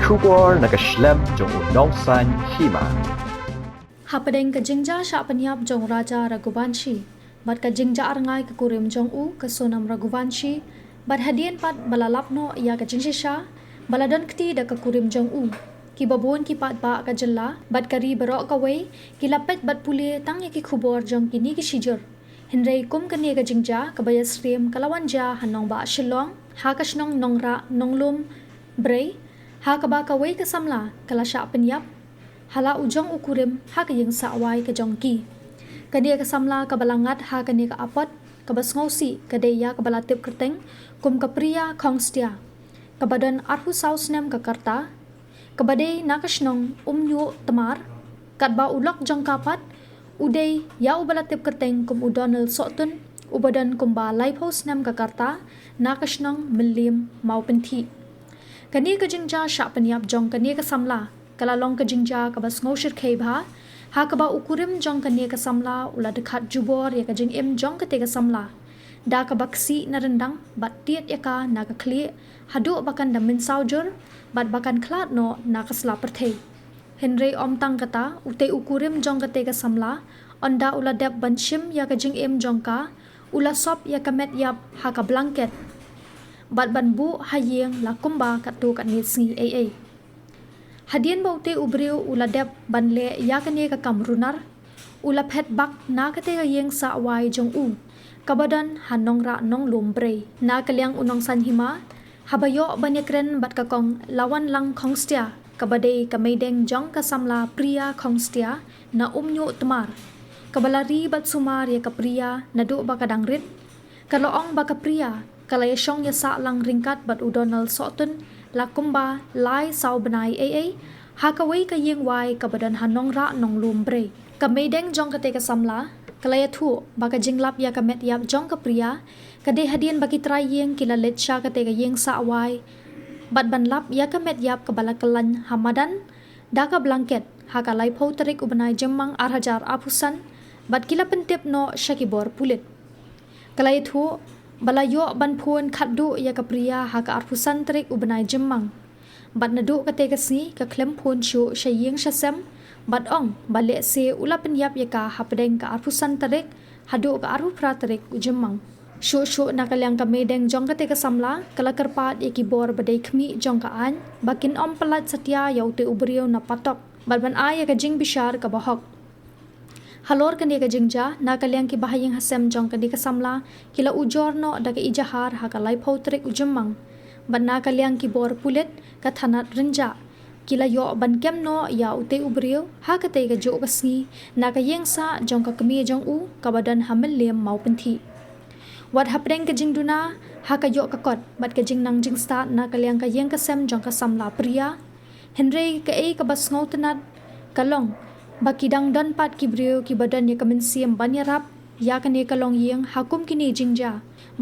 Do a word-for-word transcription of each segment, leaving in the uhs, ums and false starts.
Khubor na ka shlem jong u Nongsaiñ Hima. Hapdeng ka jingjia shah pynïap jong u Raja Raghuvanshi bad ka jingjia rngai ka kurim jong u ka Sonam Raghuvanshi, bad hadien pat ba la lap noh ïa ka jingshisha ba la don kti da ka kurim jong u, kiba bun ki paidbah ka jylla bad ka ri baroh kawei ki la peit bad pule tang ïa ki khubor jong kine ki shijur. Hynrei kum kane ka jingjia kaba ïasyriem ka la wan jia ha nongbah Shillong, ha ka shnong Nongrah Nonglum Brei, ha kaba kawei ka samla ka la shah pynïap ha la u jong u kurim ha ka ïing sah wai ka jong ki. Kane ka samla kaba la ngat ha kane ka apot kaba sngewsih ka dei ïa kaba la tip kyrteng kum ka Priya Khongstia, kaba don arphew saw snem ka rta, kaba dei na ka shnong Umñiuhtmar, katba u lok jong ka pat u dei ïa uba la tip kyrteng kum u Donald Sohtun, uba don kumba laiphew snem ka rta, na ka shnong Mylliem Mawpynthih. Kane ka jingjia shah pynïap jong kane ka samla ka la long ka jingjia kaba sngewshyrkhei bha, ha kaba u kurim jong kane ka samla u la dkhat jubor ïa ka jingim jong kate ka samla da kaba ksih na ryndang bad tied ïa ka na ka khlieh haduh ba kan da mynsaw jur bad ba kan khlad noh na ka sla pyrthei. Hynrei ym tang kata, utei u kurim jong kate ka samla, ynda u la dep ban shim ïa ka jingim jong ka, u la sop ïa ka met ïap ha ka blanket bad ban buh ha ïing la kumba katto katne sngi ei ei. Hadien ba utei u briew u la dep ban leh ïa kane ka kam runar, u la phet bak na kate ka ïing sah wai jong u, kaba don ha Nongrah Nonglum Brei. Na ka liang u Nongsaiñ Hima, haba ïoh ban ïakren bad ka Kong Lawanlang Khongstia, kaba dei ka meideng jong ka samla Priya Khongstia na Umñiuhtmar, kaba la ri bad sumar ïa ka Priya naduh ba ka dang rit, ka la ong ba ka Priya ka la ïashong ïasah lang ryngkat bad u Donald Sohtun la kumba lai saw bnai ei ei, ha kawei ka ïing wai kaba don ha Nongrah Nonglum Brei. Ka meideng jong kate ka samla ka la ïathuh ba ka jinglap ïa ka met ïap jong ka Priya ka dei hadien ba ki trai ïing ki la leit sha kate ka ïing sah wai bad ban lap ïa ka met ïap kaba la kyllain ha madan da ka blanket ha ka laiphew tarik u bnai Jymmang ar hajar arphew san, bad ki la pyntip noh sha ki bor pulit. Ka la ïathuh ba la ïoh ban phone khatduh ïa ka Priya ha ka arphew san tarik u bnai Jymmang. Bad naduh kata ka sngi ka khlem phone shuh sha ïing sha sem bad ong ba lehse u la pynïap ïa ka hapdeng ka arphew san tarik haduh ka arphew phra tarik u Jymmang. Shuh shuh na ka liang ka meideng jong kata ka samla ka la kyrpad ïa ki bor ba dei khmih jong ka aiñ ba kin ym pyllait satia ïa utei u briew na patok bad ban ai ïa ka jingbishar kaba hok. Halor kane ka jingjia, na ka liang ki bahaïing hasem jong kane ka samla ki la ujor noh da ka ijahar ha ka laiphew tarik u Jymmang. Bad na ka liang ki bor pulit ka thanat Rynjah ki la ïoh ban kem noh ïa utei u briew ha katei ka juh ka sngi na ka ïing sah jong ka kmie jong u kaba don ha Mylliem Mawpynthih. Wat hapdeng ka jingduna ha ka ïoh ka kot bad ka jingnang jingstad na ka liang ka ïing ka sem jong ka samla Priya, hynrei kaei kaba sngewtynnat ka long ba ki dang don pat ki briew kiba don ïa ka mynsiem ban ïarap ïa kane ka longïing ha kum kine jingjia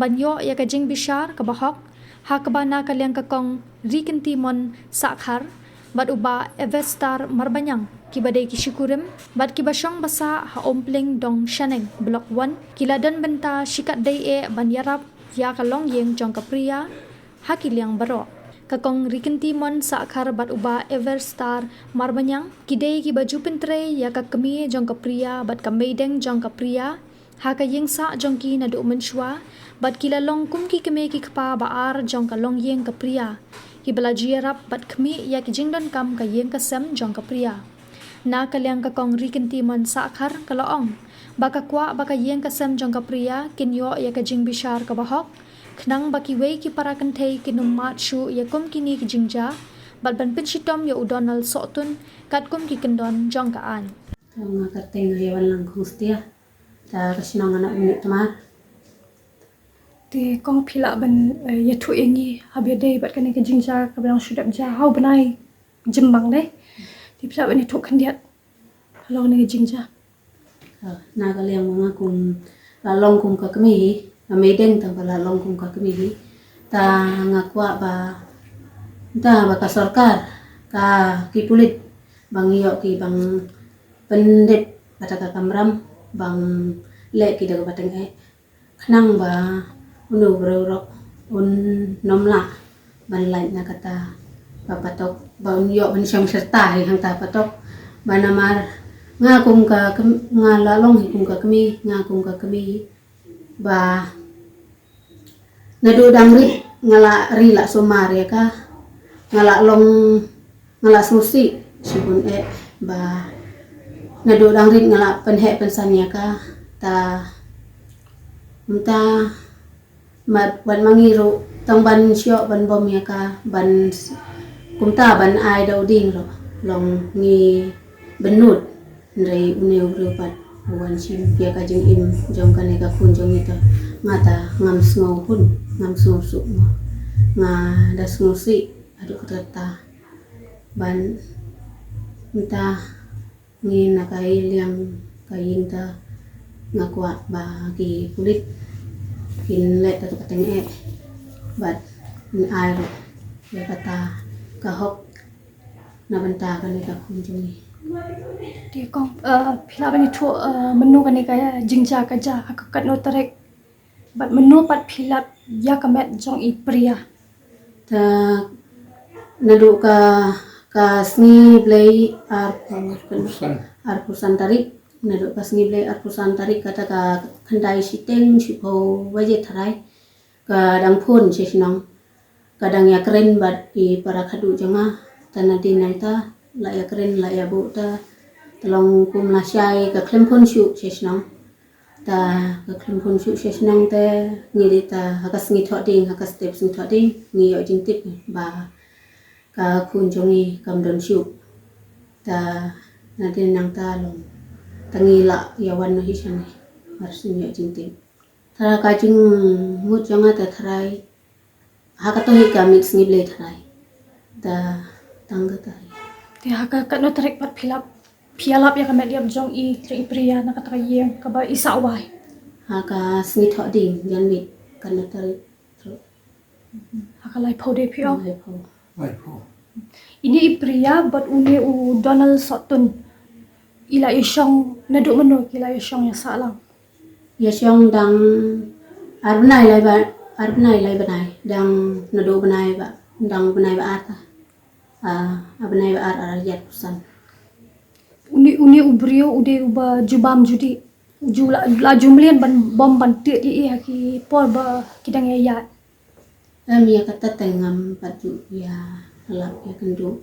ban ïoh ïa ka jingbishar kaba hok, ha kaba na ka liang ka Kong Rikintimon Sahkhar bad u Bah Evestar Marbaniang, kiba dei ki shikurim bad kiba shong basa ha Umpling Dong Shaneng, Block One, ki la don bynta shikatdei eh ban ïarap ïa ka longïing jong ka Priya ha ki liang baroh. Ka Kong Rikintimon Sahkhar bad u Bah Everstar Marbaniang ki dei kiba ju pyntrei ïa ka kmie jong ka Priya bad ka meideng jong ka Priya ha ka ïing sah jong ki naduh mynshuwa, bad ki la long kum ki kmie ki kpa ba ar jong ka longïing ka Priya, kiba la ju ïarap bad khmih ïa ki jingdonkam ka ïing ka sem jong ka Priya. Na ka liang ka Kong Rikintimon Sahkhar ka la ong ba ka kwah ba ka ïing ka sem jong ka Priya kin ïoh ïa ka jingbishar kaba hok, khnang ba kiwei ki para kynthei kin ym mad shuh ïa kum kine ki jingjia bad ban pynshitom ïa u Donald Sohtun katkum ki kyndon jong ka aiñ. Nga kyrteng Lawanlang Khongstia, ta ka shnong nga na Umñiuhtmar. Te Kong, phi lah ban, eh, ïathuh ïa ngi haba ïadei bad kane ka jingjia kaba dang shu dep jia ha u bnai Jymmang de? Te phi lah ban ïathuh khyndiat halor kane ka jingjia? Ah, na ka liang ma nga kum la long kum ka kmie hi, nga meideng tang ba la long kum ka kmie hi. Ta nga kwah ba, ta ba ka sorkar, ka ki pulit, ba ngi ïoh ki ban pyndep bad ka kamram, ban leh ki da kaba tyngeh, khnang ba uno u briew ruh un ym lah ban lait na kata ba patok, ba un ïoh ban shong syrta hi hangta patok. Ba namar nga kum ka kem-, nga la long hi kum ka kmie, nga kum ka kmie ba naduh dang rit nga la ri la sumar ïa ka, nga la long, nga la sngewsih shibun eh ba naduh dang rit nga la pynheh pynsan ïa ka. Ta mynta mat wat ma ngi ruh tang ban shoh ban bom ïa ka ban s-, kumta ban ai da u dieng ruh long ngi bynnud. Hynrei une u briew pat u wan shim ïa ka jingim jong kane ka khun jong ngi ta. Nga ta ngam sngew hun, ngam sngew suk mo. Nga da sngewsih haduh katta katta. Ban mynta ngi na ka liang ka ïing ta nga kwah ba ki pulit kin leh ta ka teng eh bad kin ai ruh ïa kata ka hok na bynta kane ka khun jong ngi. Te kong, eh, phi lah ban ïathuh, eh, mynno kane ka jingjia ka jia, ha ka katno tarik, bad mynno pat phi lap ïa ka met jong i Priya? Ta naduh ka, ka sngi Blei arphew, arphew san, arphew san tarik, naduh ka sngi Blei arphew san tarik kata ka khyndai shiteng shiphew baje tharai ka dang phone sha shnong. Ka dang ïakren bad i para khadduh jong nga, ta nadien nangta la ïakren la ïabuh ta, ta long kum lashai ka khlem phone shuh sha shnong. Ta ka khlem phone shuh sha shnong te ngi dei ta ha ka sngi Thohdieng, ha ka step sngi Thohdieng ngi ïoh jingtip ba ka khun jong ngi kam don shuh. Ta nadien nangta long ta ngi la ïa wan noh hi shane mar shu ïoh jingtip. Tharai ka jingmut jong nga ta tharai ha kato hi ka miet sngi Blei tharai. Ta tang kata hi. Te ha ka katno tarik pat phi lap, phi ïalap ïa ka met ïap jong i, jong i Priya na kata ka ïing kaba i sah wai? Ha ka sngi Thohdieng janmiet, katno tarik? Ha ka laiphew de phi ong? Laiphew. Laiphew. Ine i Priya bad une u Donald Sohtun i la ïashong naduh mynno ki la ïashong ïa sah lang? Ïashong dang ar bnai lai ba, ar bnai lai bnai, dang naduh bnai ba, dang bnai ba ar ta. Ah, ar bnai ba ar, ar hajar arphew san. Une, une u briew u dei uba ju bam ju dih, u ju la, la ju mlien ban bom ban tied ïa i ha ki por ba ki dang ïaid. Em, ïa kata te ngam pat ju ïalap ïakynduh.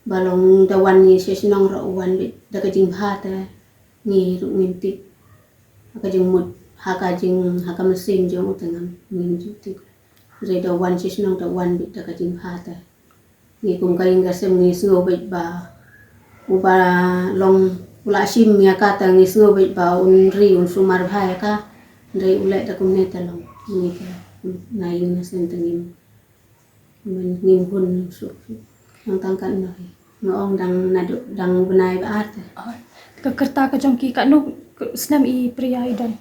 Ba long da wan ngi sha shnong ruh u wan beit da ka jingbha te ngi ruh ngim tip. Ha ka jingmut, ha ka jing, ha ka mynsiem jong u te ngam, ngim ju tip. Hynrei da wan sha shnong da wan beit da ka jingbha te. Ngi kum ka ïing ka sem ngi sngew beit ba uba long u la shim ïa ka te ngi sngew beit ba un ri un sumar bha ïa ka. Hynrei u leh da kumne te long ngi te na ïing na sem te ngim, ngim hun suk. Nang tang katno hi nga ong dang naduh dang bnai ba ar te. Ka kyrta ka jong ki katno snem i Priya i don?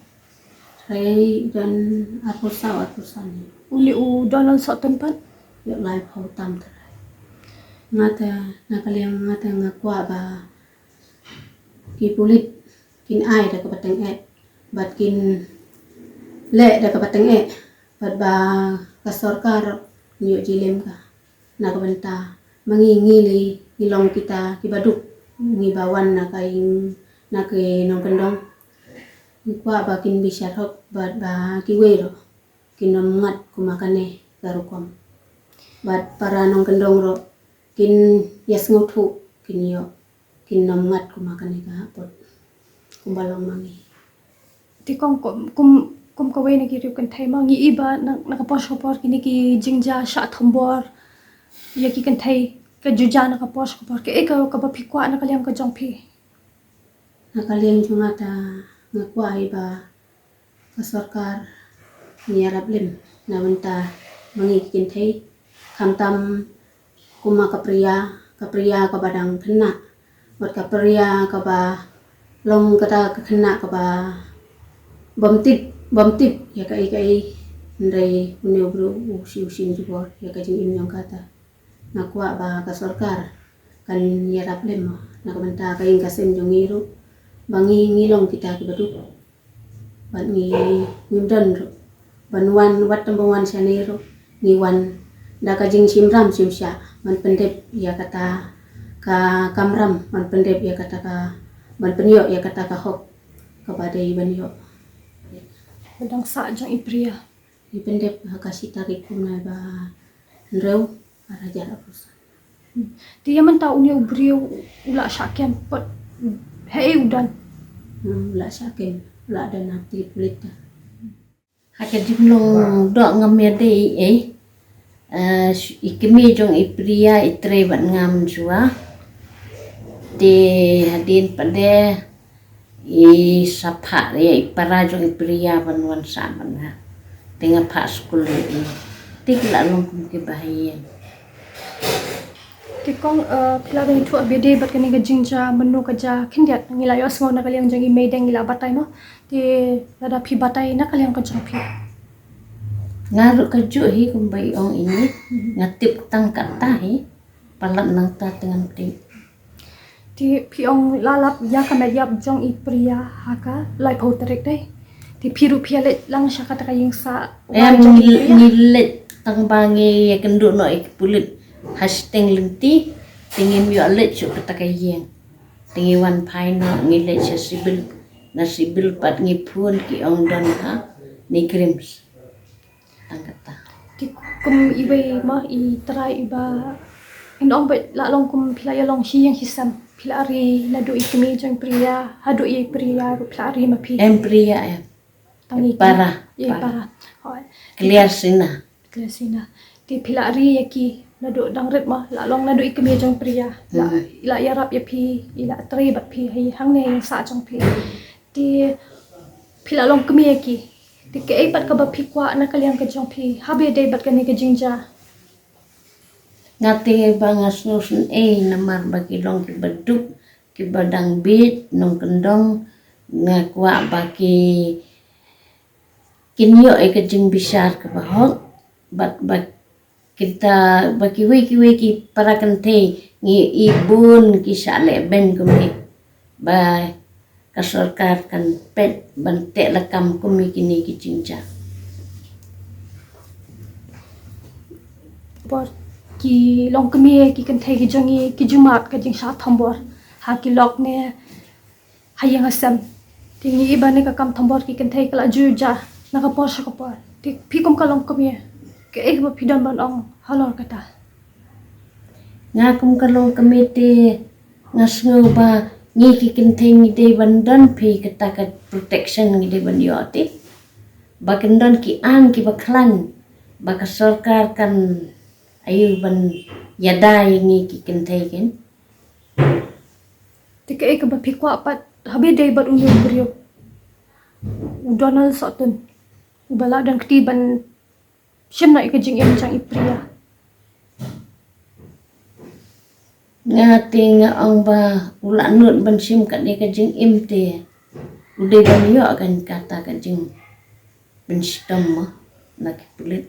Tharai i don arphew saw arphew san. Une u Donald Sohtun pat? Ïoh laiphew tam tharai. Nga te na ka liang nga te nga kwah ba ki pulit kin ai da kaba teng eh bad kin leh da kaba teng eh bad ba ka sorkar ïoh jingim ka. Na ka bynta ma ngi, ngi lei ngi long kita kiba duk, ngi ba wan na ka ïing na ki nongkyndong. Ngi kwah ba kin bishar hok bad ba kiwei ruh kin ym ngat kum ma kane ka rukom. Bad para nongkyndong ruh kin ïasngewthuh, kin ïoh, kin ym ngat kum ma kane ka hapdeng kumba long ma ngi. Te kong, kum, kum, kum kawei na ki riew kynthei ma ngi i ba na, na ka por sha ka por kine ki jingjia shah thombor ïa ki kynthei ka ju jia na ka por sha ka por, kaei ka, kaba phi kwah na ka liang ka jong phi? Na ka liang jong nga ta nga kwah i ba ka sorkar ngi ïarap lem na bynta ma ngi ki kynthei, khamtam kum ma ka Priya, ka Priya kaba dang khynnah, bad ka Priya kaba long kata ka khynnah kaba bym tip, bym tip ïa kaei kaei. Hynrei une u briew u shu shim jubor ïa ka jingim jong kata. Nga kwah ba ka sorkar kan ïarap lem na ka bynta ka ïing ka sem jong ngi ruh, ba ngi, ngi long kita kiba duk. Bad ngi, ngim don ruh ban wan, wat tang ba wan shane ruh ngi wan Da ka jingshim ram shim shah ban pyndep ïa kata ka kamram, ban pyndep ïa kata ka, ban pynïoh ïa kata ka hok kaba dei ban ïoh. Ba dang sah jong i Priya. I pyndep ha ka shi tarik kumne ba hynriew, ar hajar arphew san. Te ïa mynta une u briew u la shah kem pat, haei u don? Hmm, u la shah kem, u la don ha kti pulit. Ha ka jinglong doh ngam ïadei ei. Eh, i kmie jong i Priya i trei bad nga mynshuwa. Te hadien pat de i sa phah ïa i para jong i Priya ban wan sah bad nga. Te nga phah skul ïa i. Te ki la long kum kiba ha ïing. Te kong, eh, phi la dang ïathuh ha ba ïadei bad kane ka jingjia, mynno ka jia khyndiat? Ngi la ïohsngew na ka liang jong i Meideng i la batai mo. Te lada phi batai na ka liang ka jong phi? Nga ruh kajuh hi kumba i ong ine. Nga tip tang katta hi. Palat nangta te ngam tip. Te phi ong la lap ïa ka met ïap jong i Priya ha ka laiphew tarik dei. Te phi ruh phi ïaleit lang sha kata ka ïing sah wai jong i Priya? Em, ngi leit tang ba ngi ïakynduh noh ïa ki pulit ha shiteng lynti. Te ngim ïoh leit shuh kata ka ïing. Te ngi wan phai noh, ngi leit sha civil. Na civil pat ngi phone ki ong don ha NEIGRIHMS. Tang kata. Te kum iwei ma i trai iba, in ong ba la long kum phi la ïalong shi ïing shi sem, phi la ri naduh i kmie jong i Priya haduh i Priya ruh phi la ri ma phi? Em, Priya em. Tang i para, i para. Para. Hooid. Clear Sina. Clear Sina. Te phi la ri ïa ki naduh dang rit ma, la long naduh i kmie jong i Priya. La, la ïarap ïa phi, i la trei bad phi ha hangne ïing sah jong phi. Te phi la long kmie ïa ki. Te kaei pat kaba phi kwah na ka liang ka jong phi ha ba ïadei bad kane ka jingjia? Nga te ba nga sngewsynei namar ba ki long kiba duk, kiba dang bieit nongkyndong. Nga kwah ba ki, kin ïoh ïa ka jingbishar kaba hok. Bad ba kita, ba kiwei kiwei ki para kynthei ngi i bun ki shah leh beiñ kumne. Ba ka sorkar kan peit ban teh lakam kum ïa kine ki jingjia. Por ki long kmie ki kynthei ki jong ngi ki ju mad ka jingshah thombor ha ki lok ne ha ïing ha sem. Te ngi i ba ne ka kam thombor ki kynthei ka la ju jia na ka por sha ka por. Te phi kum ka long kmie, kaei kaba phi don ban ong halor kata? Nga kum ka long kmie te nga sngew ba ngi ki kynthei ngi dei ban don phi kata ka protection, ngi dei ban ïoh te. Ba kin don ki aiñ kiba khlaiñ, ba ka sorkar kan ïoh ban ïada ïa ngi ki kynthei kin. Te kaei kaba phi kwah pat ha ba ïadei bad une u briew, u Donald Sohtun, uba la don kti ban shim noh ïa ka jingim jong i Priya? Nga te nga ong ba u la nud ban shim kat ïa ka jingim te u dei ban ïoh kan kata ka jingpynshitom mo na ki pulit.